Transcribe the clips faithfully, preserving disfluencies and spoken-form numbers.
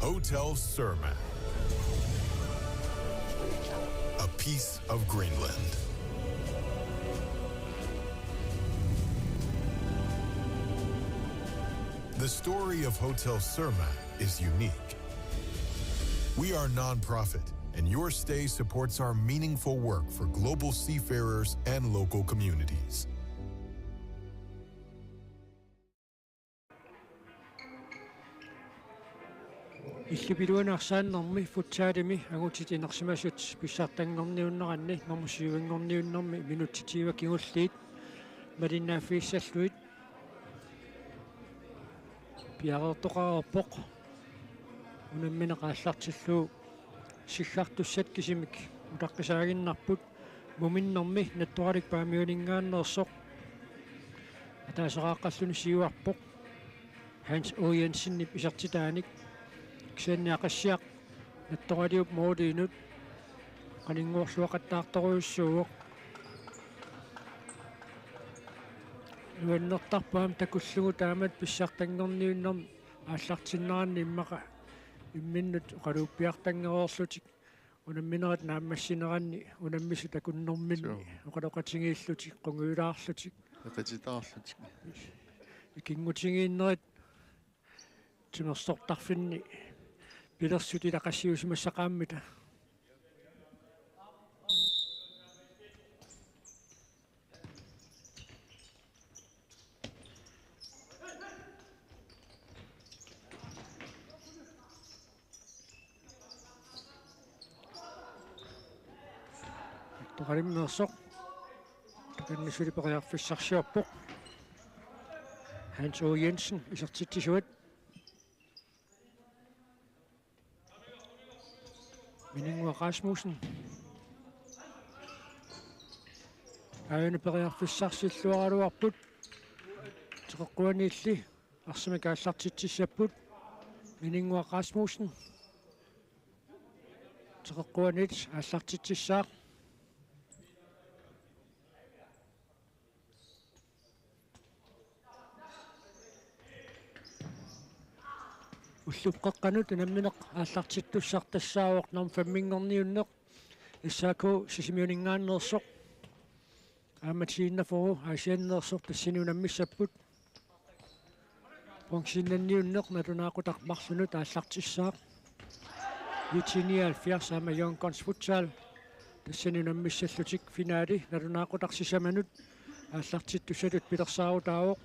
Hotel Surma. A piece of Greenland. The story of Hotel Surma is unique. We are non-profit, and your stay supports our meaningful work for global seafarers and local communities. Illup iluani arsaannermi futsalimi angutit inersimasut pissartanngorniunneranni normu syvinngorniunnermi minutsit tyve kingulliit malinnaaffiissallugit piareertoqareerpoq. Unammineq aallartillugu siggartussat kisimik utaqqisaaginnarput. Muminnermi Nattoralik Paamiuninngaanneersoq ataaseqaaqqalluni siuarpoq Hans O. Jensenip isertitaanik. Kisianni Aqissiaq Nattoraliup måliinut qaninnguarluaqattaartorujussuuvoq. Nuannertarpoq aamma takullugu taamatut pissartanngorniunnermi aallartinneranni immaqa imminnut oqaluuppiartanngereerlutik unamminerat naammassineranni unammisut takunnerminni. Suu. Oqaloqatigiillutik, qungujulaarlutik, eqititaarlutik, ikinngutigiinnerit timersortarfinni pilersut ilaqassiusimassaqaammita. Toqalimmeersoq. Takanna suli periarfissarsiorpoq. Hans O. Jensen isertitsisuat. Mininnguaq Rasmussen. Aajuna periarfissarsilluaraluarput. Teqeqquaniilli arsamik aallartitsissapput. Mininnguaq Rasmussen. Teqeqquaniit aallartitsissaaq. Ullup qeqqanut unammineq aallartittussaq tassaavoq nummer femminngorniunneq S A K Sisimiuninngaanneersoq. Aamma T enogfyrre Aasianneersoq tassani unammissapput. Bronzeinnanniunneq nalunaaqutaq marlunut aallartissaaq. I T nioghalvfjerds aamma Young Guns Futsal tassani unammissallutik. Finale nalunaaqutaq sisamanut aallartittussatut pilersaarutaavoq.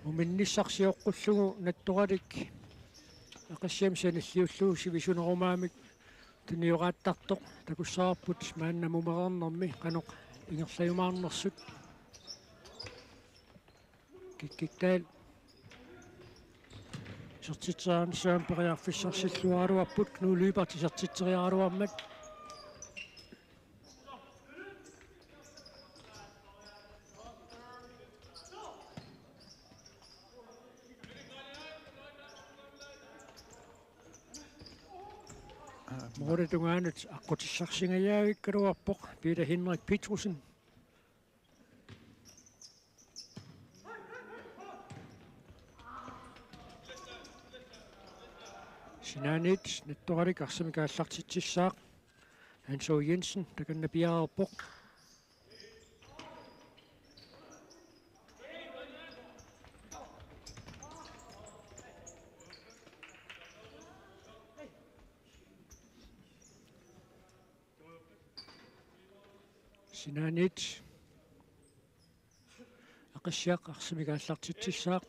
Muminnissaq sioqqullugu Nattoralik Aqissiami sanilliullugu sivisunerumaamik tunioraattartoq takussavarput maanna mumereernermi qanoq ingerlajumaarnersut. Kikkiktaal isertitseriarnissaat periarfissarsilluaraluarput, Knud Lyberth isertitseriaraluarmat. Målip tungaanut aqqutissarsingajavikkaluarpoq Peter Henrik Petrussen. Sinaaniit Nattoralik arsamik aallartitsissaaq. Hans O. Jensen takanna piareerpoq. Sinaaniit Aqissiaq arsamik aallartitsissaaq.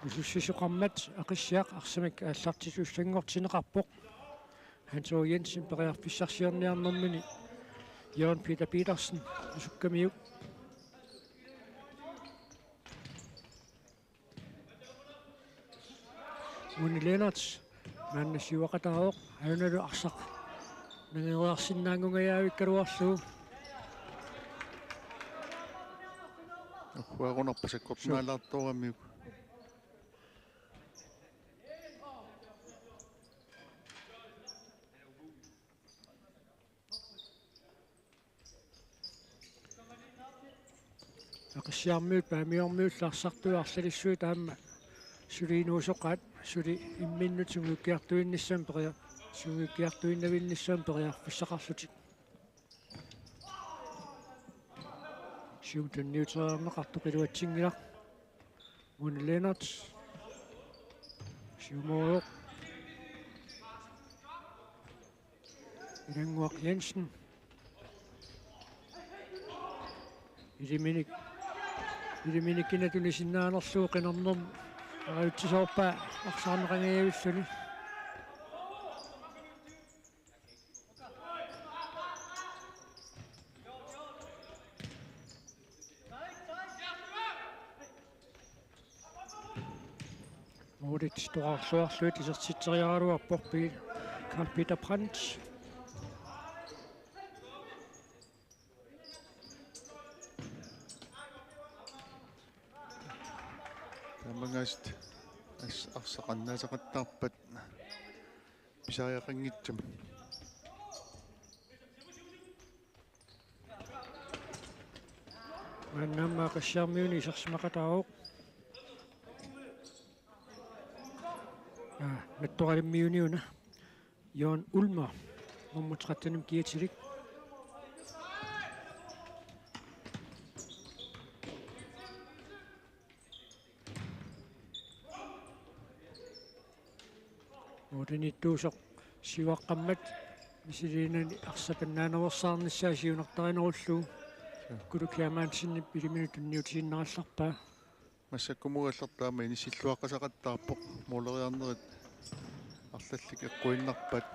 Usussisoqarmat Aqissiaq arsamik aallartitussanngortinneqarpoq. Hans O. Jensen periarfissarsiorniarnermini Jørgen Peter Petersen usukkamiuk. Muni Lennert. Maanna siuaqataavoq, ajunalu arsaq nangeriarsinnaanngungajaavikkaluarlugu. Uhuagunarpa sakkortunaalaartooramiuk. Aqissiarmiut Paamiormiullu arsartui arlalissuit aamma suli inuusoqaat, suli imminnut sungiukkiartuinnissamut peria-, sungiukkiartuinnavinnissamut periarfissaqarlutik. Siumut tunniuteriarneqartoq iluatsinngilaq. Mona Lennert. Siumooq. Ilannguaq Jensen. Iliminik. Iliminik kina tunisinnaanerlugu qinernermut arajutsisoorpaa arsaarneqangajavilluni. Målit toqqarluarlugit isertitseriaraluarpoq Pi-, Carl Peter Brandt. Taamaasillutik as-, arsaq annaasaqattaarpat pisariaqanngitsumik. Maanna aamma Aqissiarmiuni isersimaqataavoq. Aa, Nattoralimmiuni una. Jørgen Ulmer, nummer tretten-imik kiatilik. Nuutinittuusoq siuaqqammat misiliinani arsaq annaanerusaarnissaa siunertarinerullugu. Kulukiamaansinni piliminut tunniutiinnarallarpaa. Massakkumuugallartoq aamma inissilluaqqasaqattaarpoq, måleriarnerit arlallit eqquinnarpaat.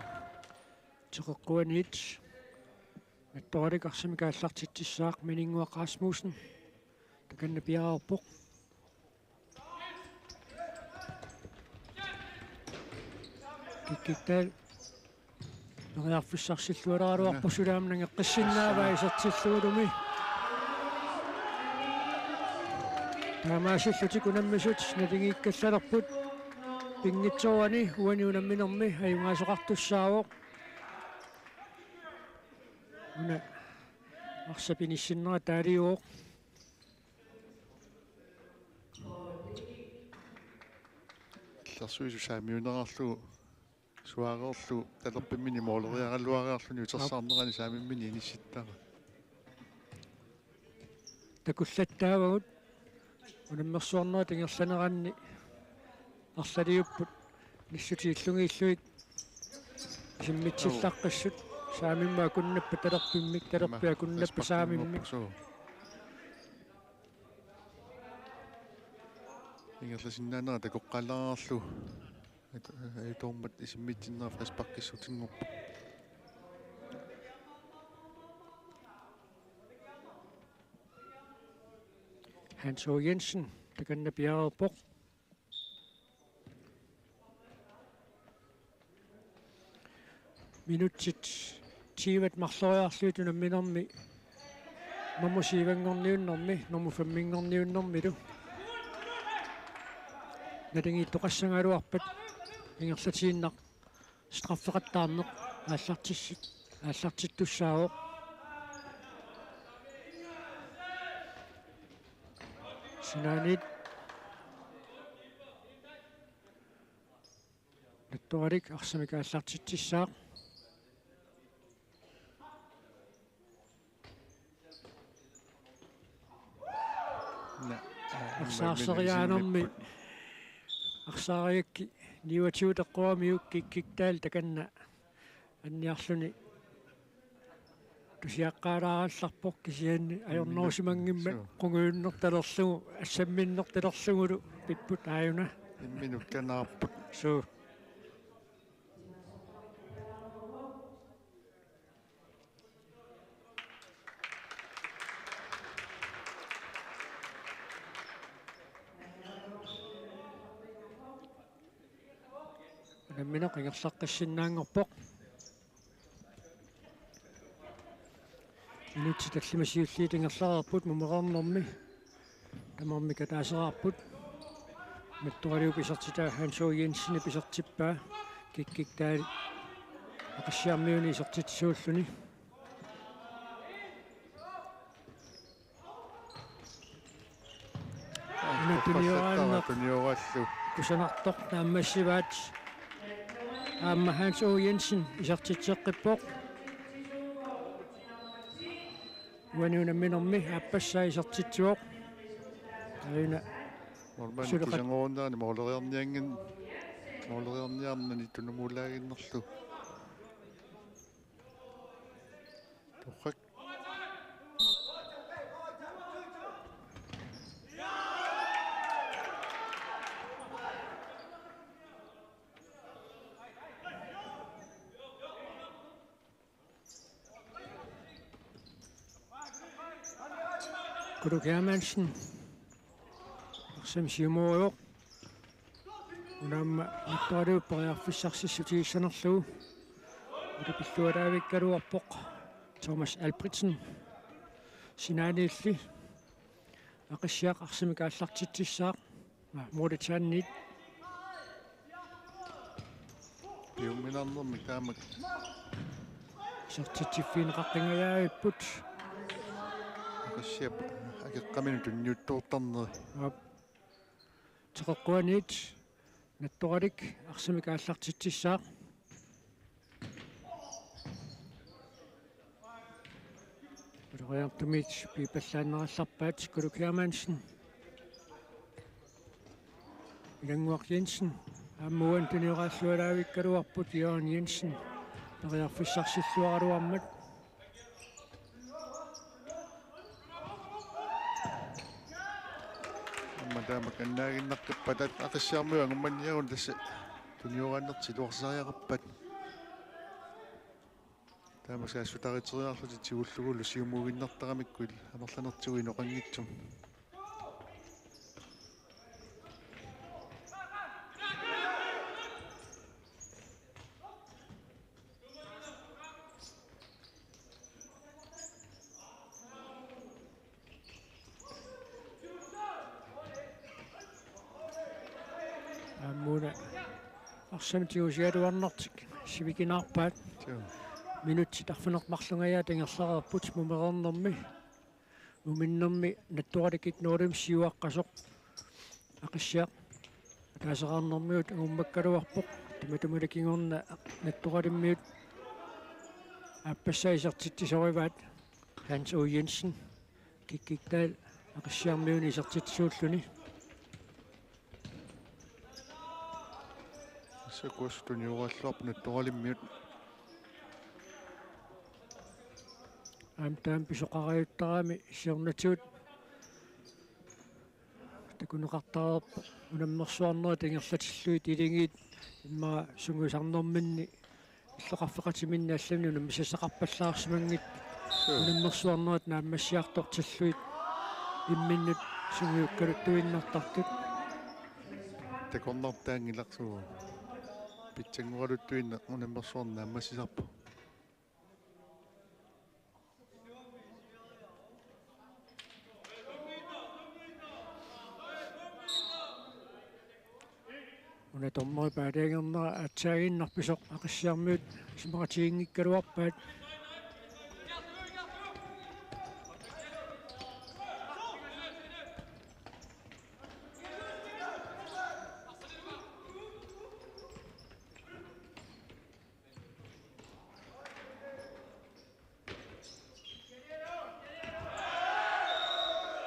Teqeqquaniit Nattoralik arsamik aallartitsissaaq, Mininnguaq Rasmussen takanna piareerpoq. Kikkik Dahl periarfissarsilluaraluarpoq, suli aamma nangeqqissinnaavaa isertillugulumi. Taamaasillutik unammisut naligiikkallalerput. Pinngitsoorani uani unamminermi ajugaasoqartussaavoq. Una arsap inissinnera taaliuvoq. Illersuisut saamiunerarlugu suareerlugu talerpimmini måleriaraluariarluni utersaarnerani saamimminni inissittaraat. Takullattaavagut unammersuarnerit ingerlaneranni arlaliupput nissutiillungiillugit isimmitsillaqqissut, saamimmut akunnappat talerpimmik, talerpiat akunnappat saamimmik. Suu. Ingerlasinnaanera takoqqaalaarlugu. At-, atuarmat isimmitsinnera frisparkissutinngorpoq. Hans H. Jensen takanna piareerpoq. Minutsit tyvet marloriarlugit unamminermi nummer syv-nngorniunnermi, nummer fem-nngorniunnermilu naligiittoqassagaluarpat ingerlatiinnaq straffeqattaarneq aallartissi-, aallartittussaavoq. Sinaaniit Nattoralik arsamik aallartitsissaaq. Na, aa, arsaarseriaanermi. Arsaarigakkit niuatigut eqquamiuk Kikkik Dahl takanna anniarluni tusiaqqaalaarallarpoq, kisianni ajornerusimanngimmat. Suu. Qungujunnertalerlugu, assamminnertalerlugulu pipput aajuna. Imminut kanaarput. Suu. Nammineq ingerlaqqissinnaanngorpoq. Minutsit tallimat siulliit ingerlareerput mumereernermi. Tamarmik ataaseraarput. Nattoraliup isertitaa Hans O. Jensenip isertippaa. Kikkik Dahl Aqissiarmiuni isertitsisuulluni. Una tunioraallu. Tunioraallu. Kusanartoq naammassivaat. Aamma Hans O. Jensen isertitseqqippoq. Uani unamminermi aappassaa isertitsivoq. Aina. Målmand suluqat- kusanngorunnaarani måleriarnianngin-, måleriarniarnani tunumuulaaginnarlu. Torrak. Kuluk Hermansen. Arsaq siumoorujoq. Una aamma Nattoraliup periarfissarsissutigissanerlugu. Ulapillualaavikkaluarpoq Thomas Albrechtsen. Sinaaniilli. Aqissiaq arsamik aallartitsissaaq. Aa, Moritz Sandit. Piumminarnermik taamak. Isertitsiffigineqaqqingajavipput. Aqissiap akeqqaminut tunniuttoortarneri. Aap. Teqeqquaniit Nattoralik arsamik aallartitsissaaq. Uloriartumit piippallaannarallarpaat Kuluk Hermansen. Ilannguaq Jensen. Aamma uani tunioraallualaavikkaluarput Jørgen Jensen. Periarfissarsilluaraluarmat. Aamma taamak annaaginnaqqippat Aqissiarmiut angummanniaruni tassa tunioraannertik iluarsariaqarpat. Taama saassutaritseriarlutik tigullugulu siumuinnartaramikku amerlanertigut inoqanngitsumik. Aamma una arsamik tigusigaluarnertik sivikinaarpaat. Suu. Minutsit arfineq-marlungajaat ingerlareerput mumereernermi. Muminnermi Nattoralik nuulimmi siuaqqasoq. Aqissiaq ataaseqarnermiut angummakkaluarpoq. Tamatuma kingorna Nattoralimmiut aappassaa isertitsisorivaat. Hans O. Jensen. Kikkik Dahl Aqissiarmiuni isertitsisuulluni. Sakuas tunioraalluarput Nattoralimmiut. Aamma taama pisoqarajuttarami siornatigut takuneqartareerpoq unammersuarnerit ingerlatillugit iligiit immaqa sungiusarnerminni illoqarfeqatiminni allanut unammisassaqarpallaarsimanngitsut. Suu. Unammersuarnerit naammassiartortillugit imminnut sungiukkaluttuinnartartut. Takornartaanngilaq suu. Pitsanngoraluttuinnaq unammersuarneq naammassisarpoq. Una dommerip aalajangernera aatsaaginnarpisoq Aqissiarmiut isumaqatiginngikkaluarpaat.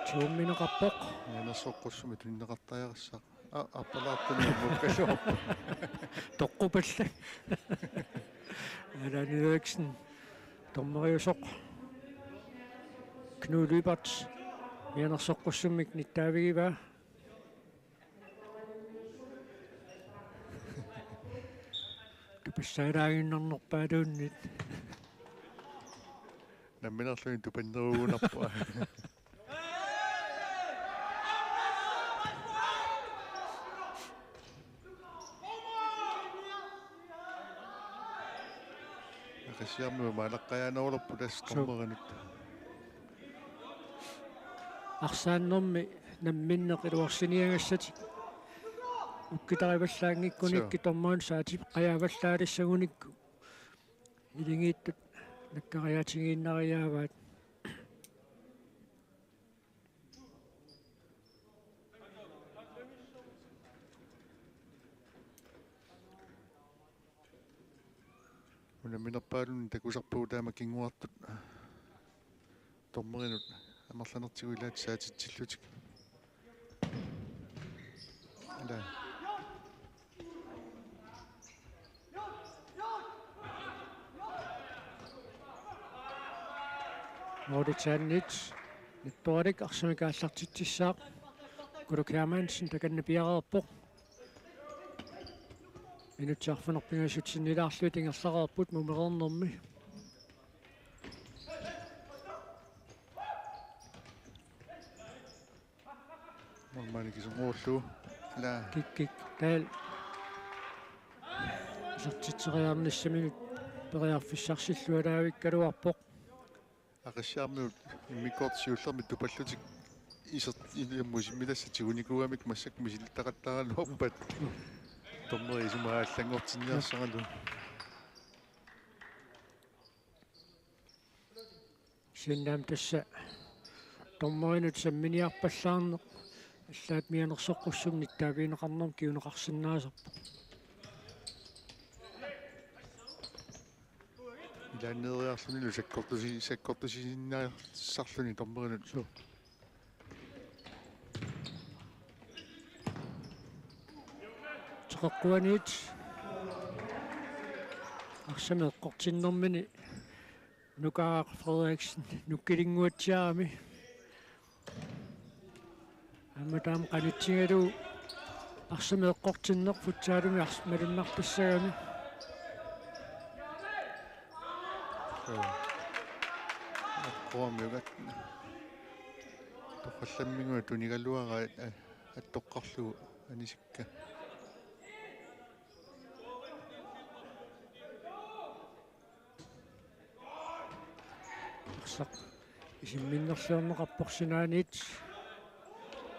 Tuummineqarpoq. Mianersoqqussummik tunineqartariaqassaaq. Aa, appalaartuni mukkasuup. Toqqupallak. Allan Eriksen. Dommeriusoq. Knud Lyberth. Mianersoqqussummik nittaavigivaa. Tupassaalaaginnarnerpaaluunniit. Namminerluni tupannerugunarpoq. Aqissiarmiut maalaqqajaanerulerput tassa. Suu. Dommerinut. Arsaannermi namminneq iluarsiniagassatik ukkitarivallaanngikkunik. Suu. Dommerinut saatip qajaavallaalissagunikku iligiittut nakkariaatigiinnariaavaat. Unamminerpaalunnik takusarpagut taama kinguartut dommerinut amerlanertigut ilaat saatitsillutik. Ila. Moritsanit Nattoralik arsamik aallartitsissaaq. Kuluk Hermansen takanna piareerpoq. Minutsit arfineq-pingasut sinnilaarlugit ingerlareerput mumereernermi. Målmandip iserngullugu. Ila. Kick, kick, taal. Isertitseriarnissaminut periarfissarsillualaavikkaluarpoq. Aqissiarmiut immikkoortut siullermik tupallutik isert-, ilumut isimmilassat tigunikuugamik massakkut misilittaqattaaraluarpat. Dommeri isumaallanngortinniarsaralu. Kisianni aamma tassa dommerinut samminiarpallaarneq allaat mianersoqqussummik nittaavigineqarnermut kinguneqarsinnaasarpoq. Ilaanneeriarlunilu sakkortusi-, sakkortusiinnaassarluni dommerinut. Suu. Teqeqquaniit arsamik eqqortinnermini Nukaaq Frederiksen nukkilinnguatsiarami. Aamma taama qanitsigalugu arsamik eqqortinneq futsalimi ars-, malunnartassagami. Suu. Eqqormiugat. Torrallamminnguaq tunigaluaraat, a-, attoqqarlugu anisikka. Arsaq isimminnerliorneqarpoq sinaaniit.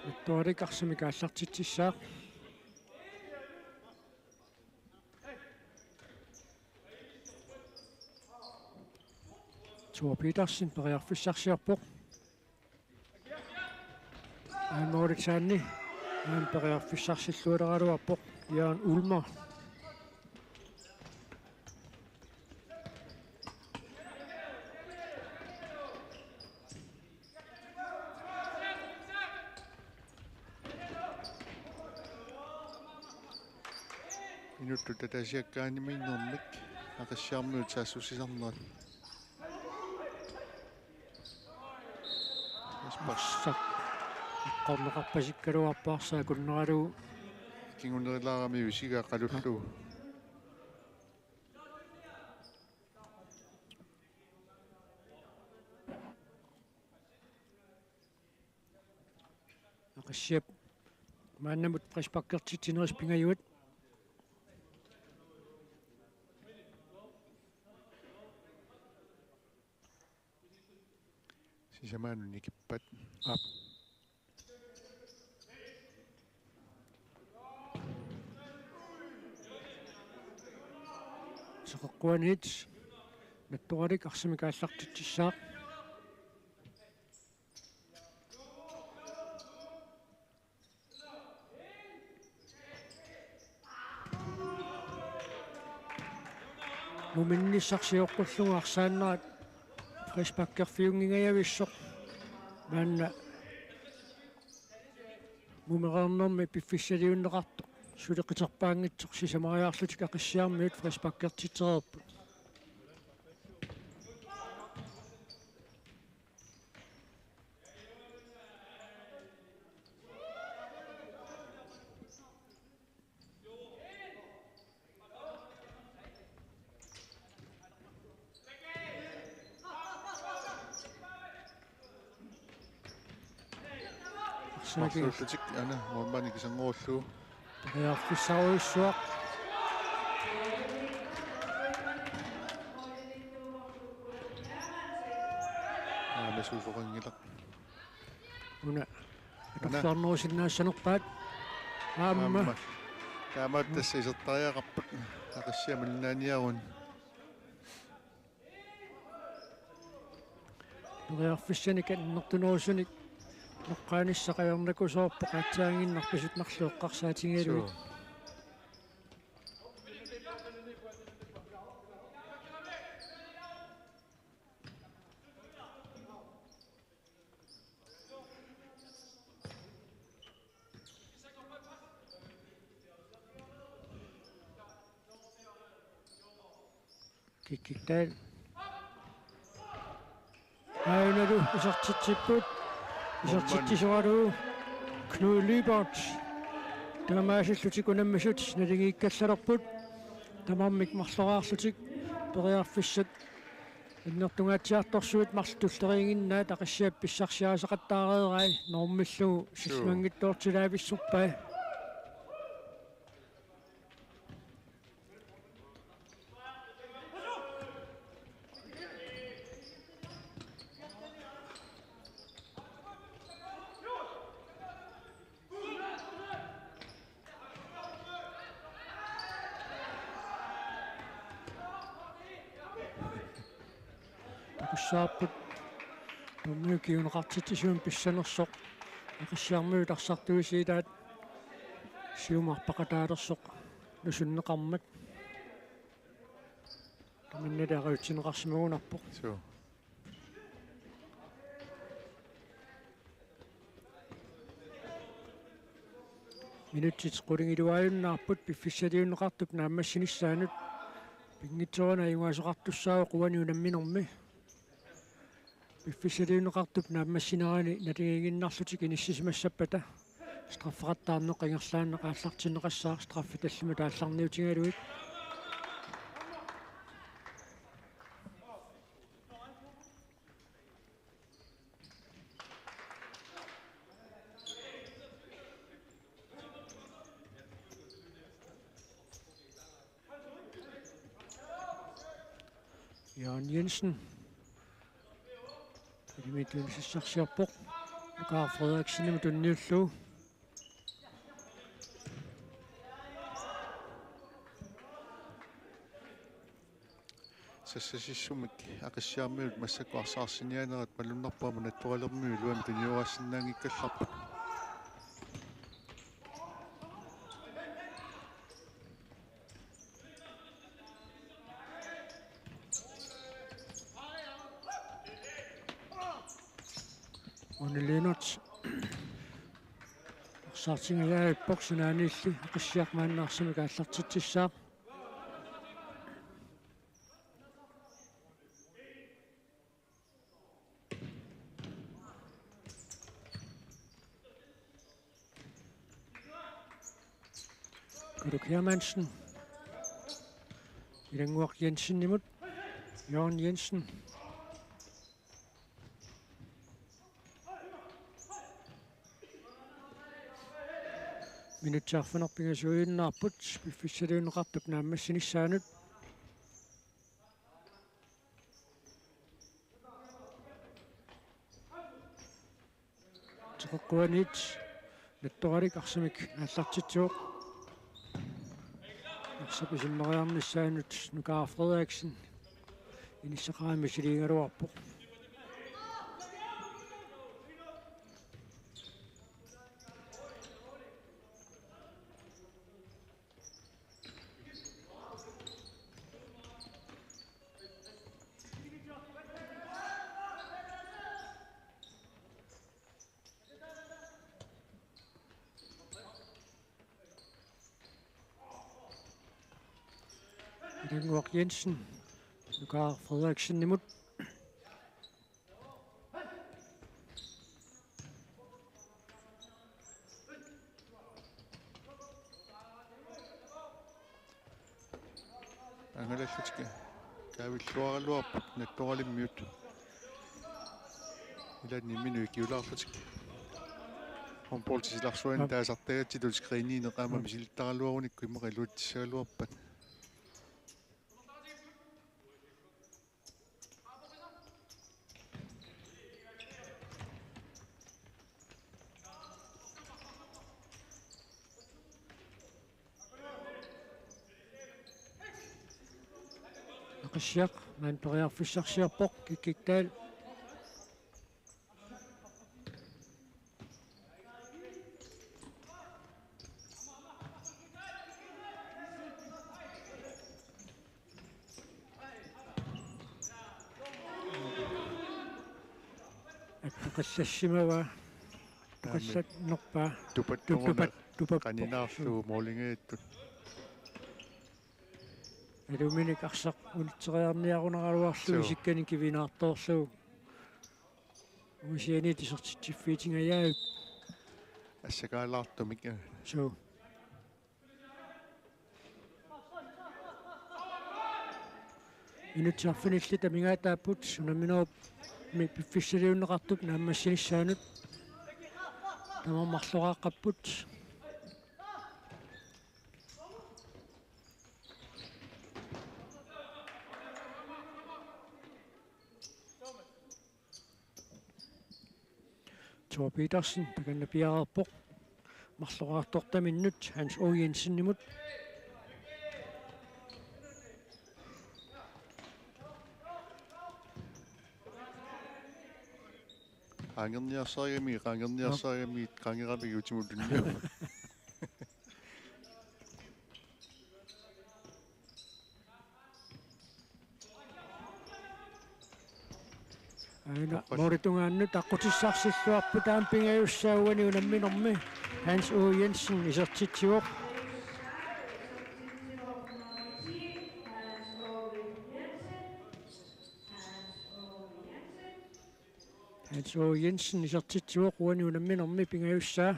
Nattoralik arsamik aallartitsissaaq. Thor Petersen periarfissarsiorpoq. Aamma Moritsanni aamma periarfissarsillualeraluarpoq Jørgen Ulmer. Minuttut ataasiakkaanimiinnermik Aqissiarmiut saassussisarnerat. Arsaq eqqorneqarpasikkaluarpoq arsaq akunneralugu. Kingunerilaarami usiga qalullugu. Aqissiap maannamut frisparkertitsinerisut pingajuat. Sisamaanut nikippat. Aap. Teqeqquaniit Nattoralik arsamik aallartitsissaaq. Muminnissaq sioqqullugu arsaannerat frisparkerfiunngingajavissoq. Maanna mumereernermi piffissaliunneqartoq suli qiterpaanngitsoq sisamariarlutik Aqissiarmiut frisparkertitsereerput. Arsaq. Marluullutik aana målmandip iserngullugu. Periarfissarujussuaq. Suusoqanngilaq. Una. Una. Atorluarnerusinnaassanerpaat. Aamma. Aamma. Taamaat tassa isertariaqarput. Aqissiaq malunnaaniaruni. Periarfissanik annertunerusunik noqqaanissaq ajornakusoorpoq aatsaanngiinnaq pisut marluk eqqarsaatigalugit. Suu. Kikkiktaal. Aajuna isertitsipput. Isertitsisoralugu Knud Lyberth. Taamaasillutik unammisut naligiikkallalerput. Tamarmik marloraarlutik periarfissat annertungaatsiartorsuit marluk tulleriiginnaat Aqissiap pissarsiarisaqattaareerai normillugu. Suu. Sisamanngitsoortilaavissorpai. Takussavarput dommeriup kinguneqartitsisunik pissanersoq. Aqissiarmiut arsartuisiilaat siumut arpaqataalersoq nusunneqarmat. Tamannalu aqagutsineqarsimagunarpoq. Suu. Minutsit qulingiluaajunnaarput piffissaliunneqartup naammassinissaanut. Pinngitsoorani ajugaasoqartussaavoq uani unamminermi. Piffissaliunneqartup naammassinerani naligiiginnarlutik inissisimassappata straffeqattaarneq ingerlaannaq aallartinneqassaaq, straffit tallimat aallarniutigalugit. Jørgen Jensen. Ilimi tunniussarsiorpoq. Nuka Frederiksenimut tunniullugu. Sassasissumik Aqissiarmiut massakkut arsaarsinnaanerat malunnarpoq, aamma Nattoralermiut iluamik tunioraassinnaanngikkallarput. Una Lennert. Arsaartingajaarippoq, sinaaniilli Aqissiaq maanna arsamik aallartitsissaaq. Karuk Hermansen. Ilannguaq Jensenimut. Jørgen Jensen. Minutsit arfineq-pingasuujunnaapput piffissaliunneqartup naammassinissaanut. Teqeqquaniit Nattoralik arsamik aallartitsivoq. Arsap isumariarnissaanut Nuka Frederiksen inissaqarami misiliigaluarpoq. Ilannguaq Jensen. Nuka Frederiksenimut. Angalallutik kaavilluaraluarput Nattoralimmiut. Ilaanni minut ikiulaarlutik. Håndboldi silarsuani, aap, taasartagatsigu screeniineq aamma, aap, misilittaraluarunikku immaqa iluatsissagaluarpat. Qissiaq, maanna periarfissarsiorpoq, Kikkik Dahl. Attoqallassimavaa. Attoqallannerpaa. Tupattoruna. Tupat-, tupat-, tupappoq. Qaninaarlugu målingajattoq. Aluminik arsaq unitseriarniarunaraluarlugu. Suu. Isikkanik kivinaartoorlugu. Uisiani tisertitsiffiitingajaavik. Assakaalaartumik. Suu. Minutsit arfinillit amigaataapput, unamminerup mi-, piffissaliunneqartup naammassinissaanut. Tamarmik marloraaqqapput. Thor Petersen, takanna piareerpoq. Marloraartortaminnut Hans O. Jensenimut. Qaangerniarsarigami, qaangerniarsarigami, qaangeramik utimut tunniu. Aana, toqqas-, målitungaannut aqqutissarsilluarpoq, taama pingajussaa uani unamminermi. Hans O. Jensen isertitsivoq. Hans O. Jensen isertitsivoq uani unamminermi pingajussaa.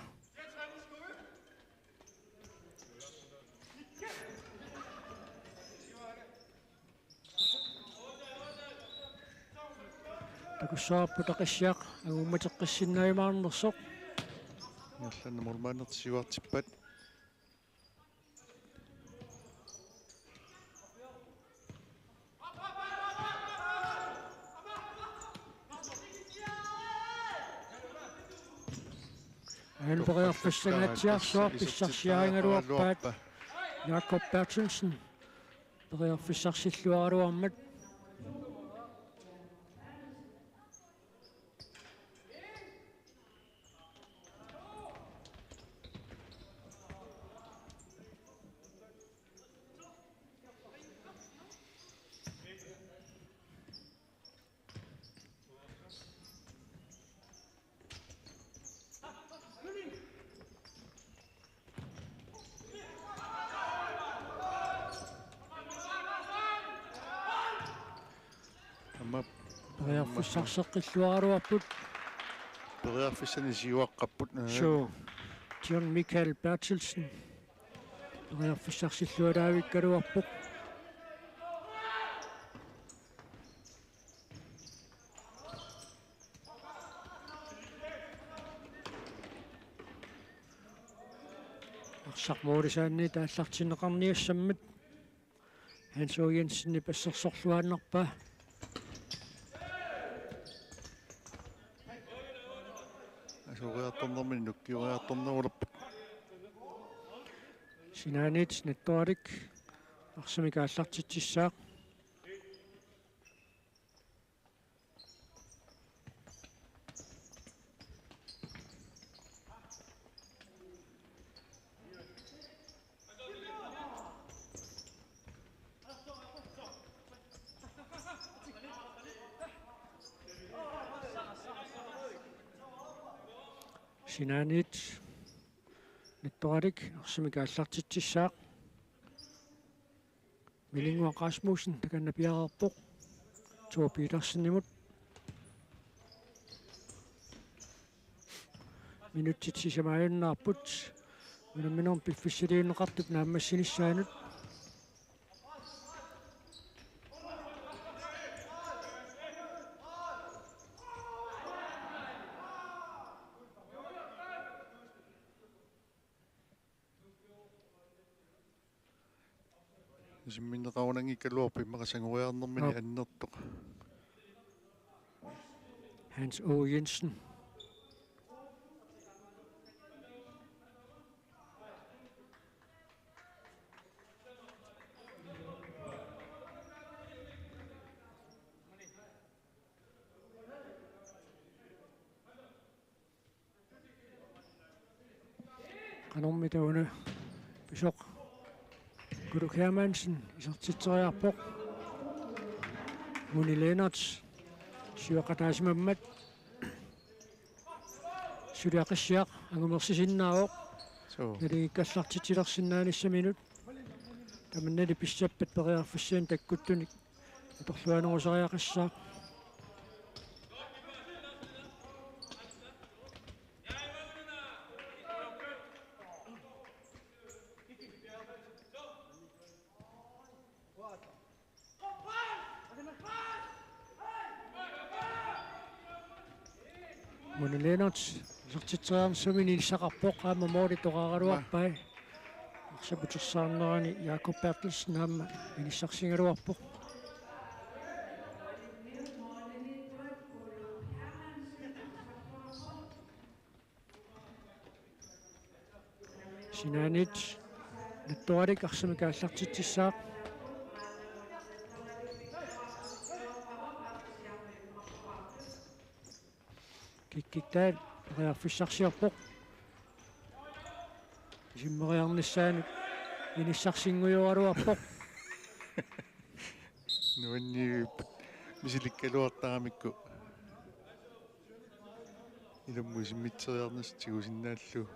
Takussavarput Qissiaq angummateqqissinnaajumaanersoq. Ingerlaannaq målmandertik siuartippat. Aana periarfissanngaatsiarsuaq, pissarsiarigaluarpaat Jakob Berthelsen. Periarfissarsilluaraluarmat. Aamma periarfissarseqqilluaraluarput. Periarfissanik siuaqqapput. Suu. John Michael Berthelsen. Periarfissarsilluaraavikkaluarpoq. Arsaq målisaanniit aallartinneqarniassammat Hans O. Jensenip assersorluaannarpaa. Asoriartornermini nukkioriartornerulerpoq. Sinaaniit Nettoalik arsamik aallartitsissaaq. Sinaaniit Nettoalik arsamik aallartitsissaaq. Milinguaq Rasmussen takanna piareerpoq Thor Petersenimut. Minutsit sisamaajunnaarput. Unamminermi piffissaliunneqartup naammassinissaanut. Isimminneqarunanngikkaluarpoq immaqa sangoriarnermini. Aap. Annertoq. Hans O. Jensen. Qanormita una pisoq. Kuluk Hermansen isertitseriarpoq. Muni Lennert siuaqataasimammat. Suli Aqissiaq angumersisinnaavoq. Suu. Naligiikkallartitsilersinnaanissaminut. Tamannali pissappat periarfissaani takkuttunik atorluanerusariaqassaaq. Muni Lennert isertitseriarnissaminik inissaqarpoq, aamma mooli toqaraluarpai. Arsaq utersaarnerani Jakob Berthelsen aamma inissarsigaluarpoq. Sinaaniit Nattoralik arsamik aallartitsissaaq. Kikkik Dahl periarfissarsiorpoq. Isimmeriarnissaanut inissarsinngujoraluarpoq. Nuanniippat misilikkaluartaramikku. Ilumut isimmitseriarnissaq tigusinnaallugu.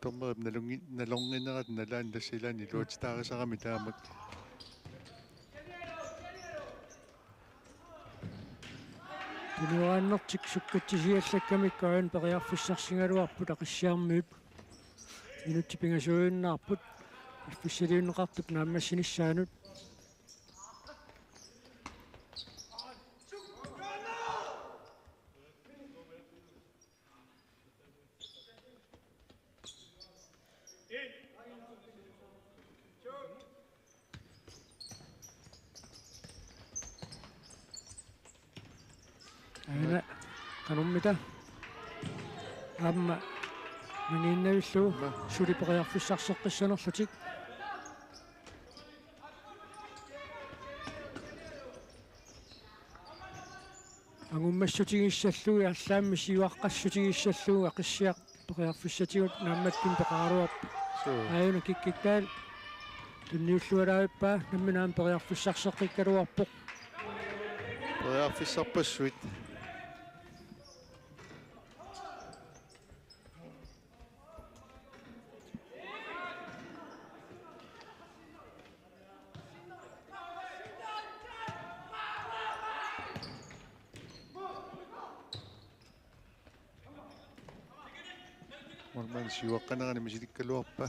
Dommerip nalungi-, nalorninerata nalaani tassa ilaanni iluatsitaarisarami taamak. Tunuaannartik sukkatisiallakkamikku aajuna periarfissarsigaluarput Aqissiarmiut. Minutsit pingasuiunnaarput piffissaliunneqartup naammassinissaanut. Aana qanormita aamma maniinnavillugu suli periarfissarseqqissanerlutik. Angummassutigissallugu, allaammi siuaqqassutigissallugu Aqissiaq periarfissatigut naammattunik peqaraluarpoq. Suu. Aajuna Kikkik Dahl tunniulluarpaa, nammineq aamma periarfissarseqqikkaluarpoq. Periarfissarpassuit. Målmand siuaqqanerani misilikkaluarpaa.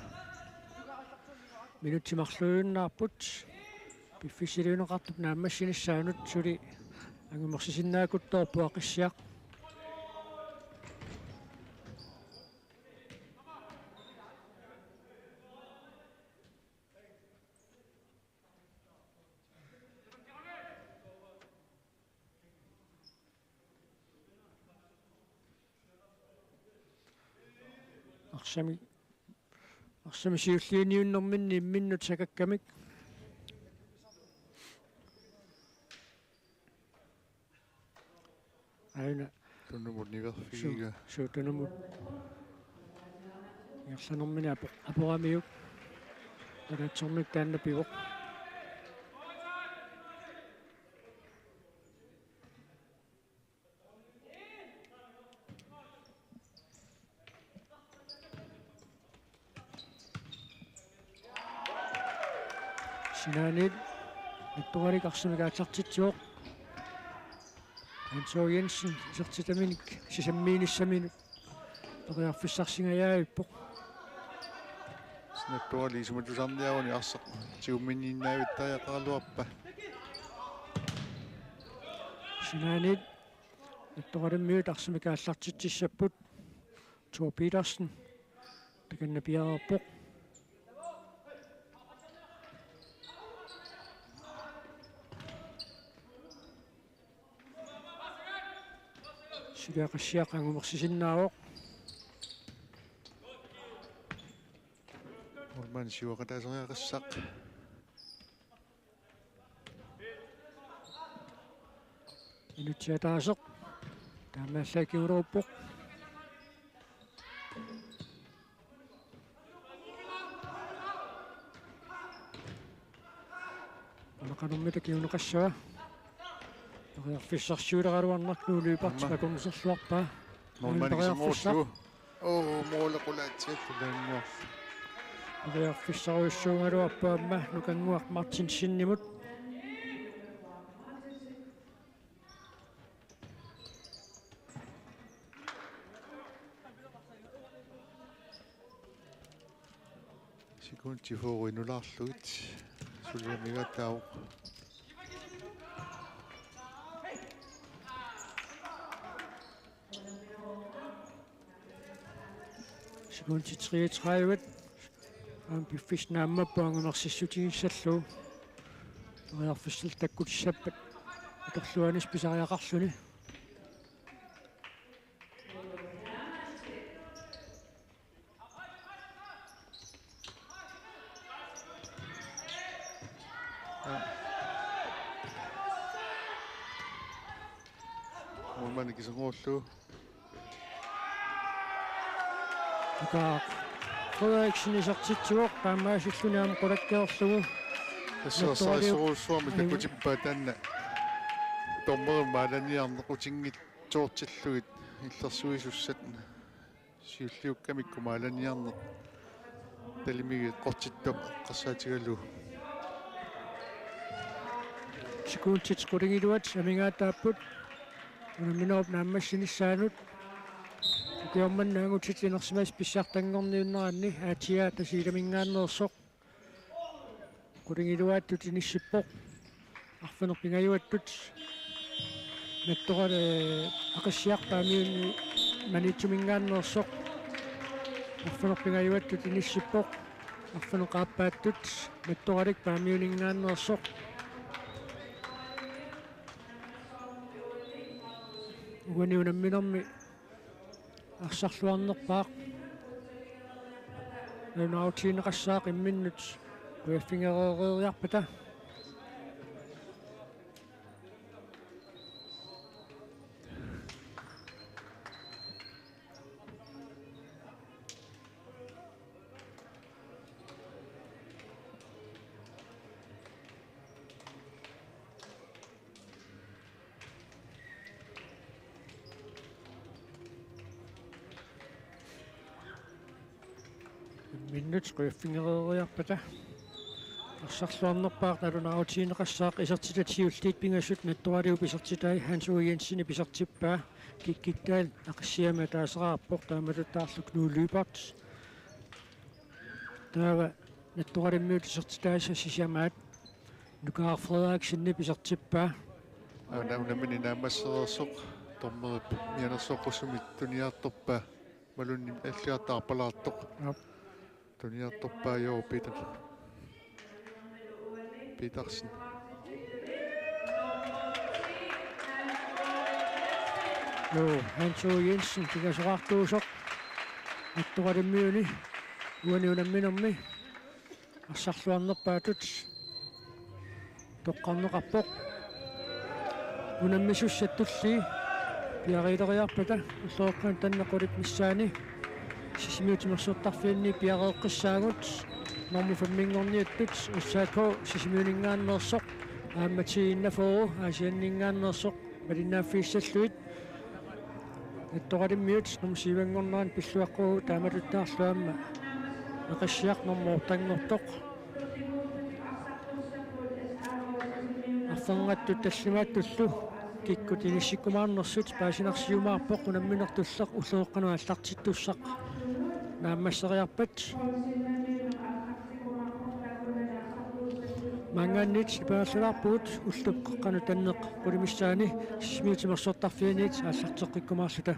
Minutsit marluiunnaarput. Piffissaliunneqartup naammassinissaanut suli angumersisinnaakuttoorpoq Aqissiaq. Arsami, arsami siulliuniunnerminni imminnut sakakkamik. Aana. Tunumut niverfigiga. Suu, suu, tunumut. Ingerlanermini apo-, aporamiuk. Nalaatsormiuk taanna pivoq. Sinaaniit Nattoralik arsamik aallartitsivoq. Hans Aage Jensen isertitaminik sisammiinissaminut periarfissarsingajaavippoq. Nattoralik isumaqartussaaniaruni arsaq tigumminniinnaavittariaqaraluarpaa. Sinaaniit Nattoralimmiut arsamik aallartitsissapput. Thor Petersen. Takanna piareerpoq. Suli Aqissiaq angumersisinnaavoq. Målmand siuaqataasariaqassaaq. Minutsit ataaseq. Taamaallaat kingulleruppoq. Anaqanermita kinguneqassava. Periarfissarsiuleraluarnartoq Nuulipart. Aamma. Akornuserluarpaa. Norman periarfissaq. Iserngorlu. Oo, moole qulaatsiaq. Nukannguaq. Periarfissarujussuugaluarpoq aamma Nukannguaq Martinsenimut. Sekundit fyrre inulaarlugit. Suliamigaataavoq. Sekundit treogtredive. Aamma piffissaq naammapput angunersissutigissallugu. Periarfissallu takkutissappat atorluarnissaa pisariaqarluni. Norman iserngorlu. Nuka Frederiksen isertitsivoq, taamaasilluni aamma qulakkeerlugu. Tassa Nettoradio. Saassuarmi Ayu. Takutippaa taanna. Dommerit maalaniarneq utinngitsoortillugit illersuisussat. Siulliukkamikku maalaniarneq. Talimigit qortittoq eqqarsaatigalugu. Sekundit qulingiluat amigaataapput. Unamminerup naammassinissaanut. Ukioq manna angutit inersimasut pissartanngorniunneranni A T A Tasiilaminngaanneersoq. Qulingiluaattut inissippoq. Arfineq-pingajuattut. Nettoralit, eh, Aqissiaq Paamiuni Maniitsuminngaanneersoq. Arfineq-pingajuattut inissippoq. Arfineq-aappaattut Nettoralik Paamiuninngaanneersoq. Uani unamminermi arsarluarnerpaaq. Nalunaarutigineqassaaq imminnut qujaffigereeriarpata. Imminnut qujaffigereeriarpata. Arsarluarnerpaaq nalunaarutigineqassaaq, isertitat siulliit pingasut Nettoraliup isertitai. Hans Ove Jensenip isertippaa. Kikkittaal Aqissiami ataaseraarpoq, taamatuttaarlu Knud Lyberth. Taava Nettoralimmiut isertitaasa sisamaat Nukaaq Frederiksenip isertippaa. Aana unammineq naammassereersoq dommerip mianersoqqusumik tuniartorpaa. Imaluunniit alliartoq arpalaartoq. Aap. Tuniartorpaa Jooq Peter-, Petersen. Joo, Hans Aage Jensen, pingasoraartuusoq. Nettoralimmiuni uani unamminermi arsarluarnerpaatut toqqarneqarpoq. Unammisussat tullii piareeriarpata ulloqeqqanut tanneq qulip missaani Sisimiut timersortarfianni piareeqqissaagut. Normu femminngorniattut S A K Sisimiuninngaanneersoq, aamma T enogfyrre Aasianninngaanneersoq malinnaaffigissallugit. Nettoralimmiut normu syvenngornerani pilluaqquagut, taamatuttaarlu aamma Aqissiaq normu ottenngortoq. Arferngattut tallimaattullu kikkut inissikkumaarnersut paasinarsiumaarpoq unamminertulleq ulloqeqqanut aallartittussaq naammasseriarpat. Maanngaanniit nipangerlalaarpugut ulloqeqqanut tanneq qulimissaani Sisimiut timersortarfianniit aallarteqqikkumaarluta.